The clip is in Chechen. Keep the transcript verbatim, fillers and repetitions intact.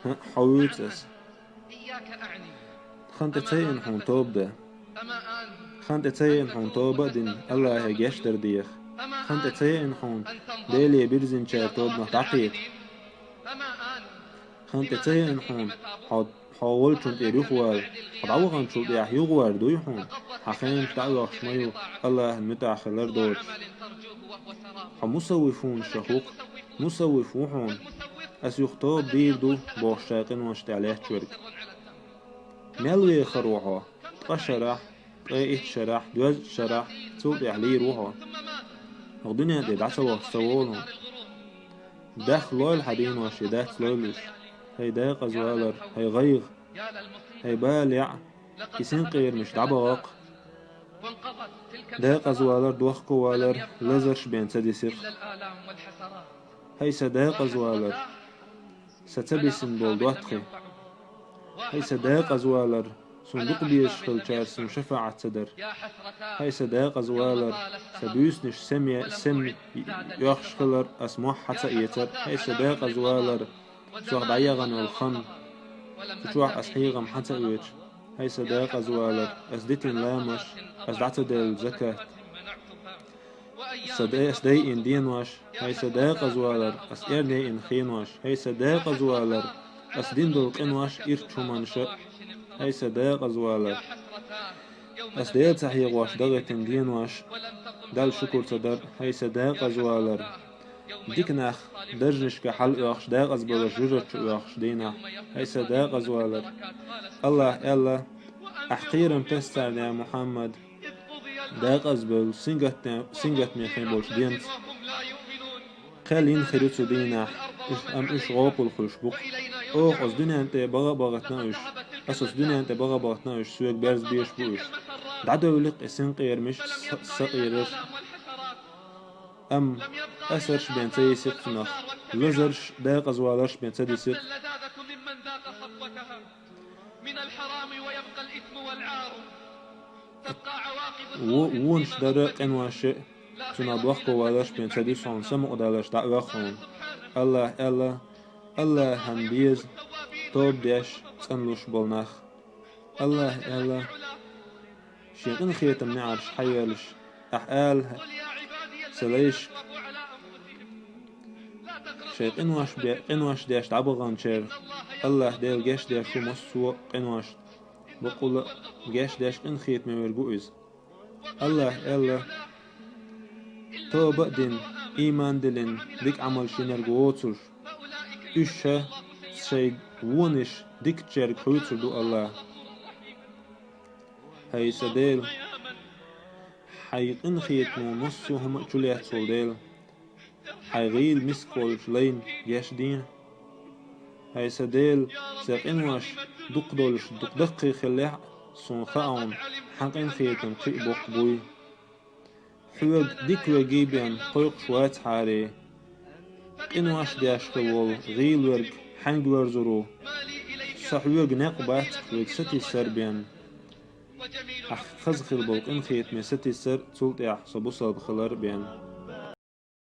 ХӀаъ, хьо вуьйцу ас. Хан тӀе ца еана хьуна тоба дан. Хан тӀе ца еана хьуна тоба а дина, Аллахье гечдар деха. Хан тӀе ца еана хьуна Деле бирзинчара тобанах дӀакхета. Хан тӀе ца еана хьуна хьо, хьо волчун тӀера юхавала, хьо дӀаваханчул тӀехьа юхавар дуй хьуна, хьан хенаш дӀа а оьхуш ма ю, Аллахьан муьтӀахь хилар доцуш. Хьо мусаввифунашах ву-кх, мусаввиф ву хьуна. Ас юха тоба дийр ду, бохуш, шайн къиношна тӀехь лаьтташ верг. Мел вехар ву хьо? Ткъа шарахь, ткъе итт шарахь, доьзткъа шарахь, цул тӀехь лийр ву хьо. ХӀокху дуьнен тӀе дӀа ца вахча ца волу хьуна. Даха лойла хьан денош, я дац лойла уьш. ХӀай декъаза валар, хӀай гӀайгӀа, хӀай бала яӀ, и синкъерамаш дӀабахьа-кх. Декъаза валар, дохко валар лазарш бен ца дисира-кх. ХӀай сан декъаза валар, сан ца бисина болу доттагӀий. ХӀай сан декъаза валар, суна дукха безаш хиллачара суна шафаӀат ца дара. ХӀай сан декъаза валар, сан буьйсанаш сема, сема оьхуш хилар, ас мохь хьа ца эцар. ХӀай сан декъаза валар, сох дӀаяхана йолу хан, цу чохь ас хьехам хьа ца оьцуш. ХӀай сан декъаза валар, ас дитина ламазаш, ас дӀа ца делла закат. Сан де-, ас дайина денош, хӀай сан декъаза валар, ас эрна йина хенош, хӀай сан декъаза валар, ас дина долу къинош ирчу хӀуманаш а, хӀай сан декъаза валар, ас Дела ца хьехош дахийтина денош, Далла шукур ца дар, хӀай сан декъаза валар, дика нах даржашка хьалаоьхуш, декъаза баларш жожагӀате оьхуш дийнахь, хӀай сан декъаза валар. Аллахьа аьлла: «Ахь кхерам таса царна, я Мухьаммад, декъаза болу сингаттаме, сингаттаме хин болчу денца». Кхел йина хир ю цу дийнахь, уьш, амма уьш гӀопал хуьлуш бу-кх. Оха оцу дуьнен тӀе бахьа а бахийтина уьш, ас оцу дуьнен тӀе бахьа а бахийтина уьш, соьга берза безаш бу уьш. ДӀадевли-кх и синкъерамаш, са-, сакъерарш. Амма асарш бен ца йисира-кх цунах, лазарш, декъаза валарш бен ца дисира-кх. Во-, вонаш дара къинош а, цунах дохко валарш бен ца дисира хьуна, самукъадаларш дӀаоьху хьуна. Аллахьа аьлла: «Аллахьан беза тоба деш, цӀанлуш болу нах». Аллахьа аьлла: «Шен къинхетам неӀарш хьаелаш, ахь ала, сан лайш, шайн къинош бе-, къинош деш дӀабаханчара Аллахь Дела гечдеш ву массо а къинош, баккъалла а гечдеш къинхетаме верг ву иза». Аллахьа аьлла: «Тоба а дина, ийман а диллина, дика Ӏамалш йинарг воцурш, уьш ша шайн вонаш дикачаьрга хуьйцур ду Аллахь». ХӀай сан Дела, хьайн къинхетамо массо а хӀума а чулаьцна волу Дела, хьайн гӀийла миска волчу лайна гечде. ХӀай сан Дела, сан къинош дукха долуш, дукха даккхий хиллехь а, суна хаьа хьуна, хьан къинхетам кхин а боккха буй. Хьоьга дика верг бен кхойкхуш вацахьара, къинош деш хилла волу гӀийла верг хьаьнга воьрзур ву? Со хьоьга некъ бац-кх верг сатийсар бен. Ахь хаза хилла болу къинхетаме сатийсар, цул тӀаьхьа со бусалба хилар бен.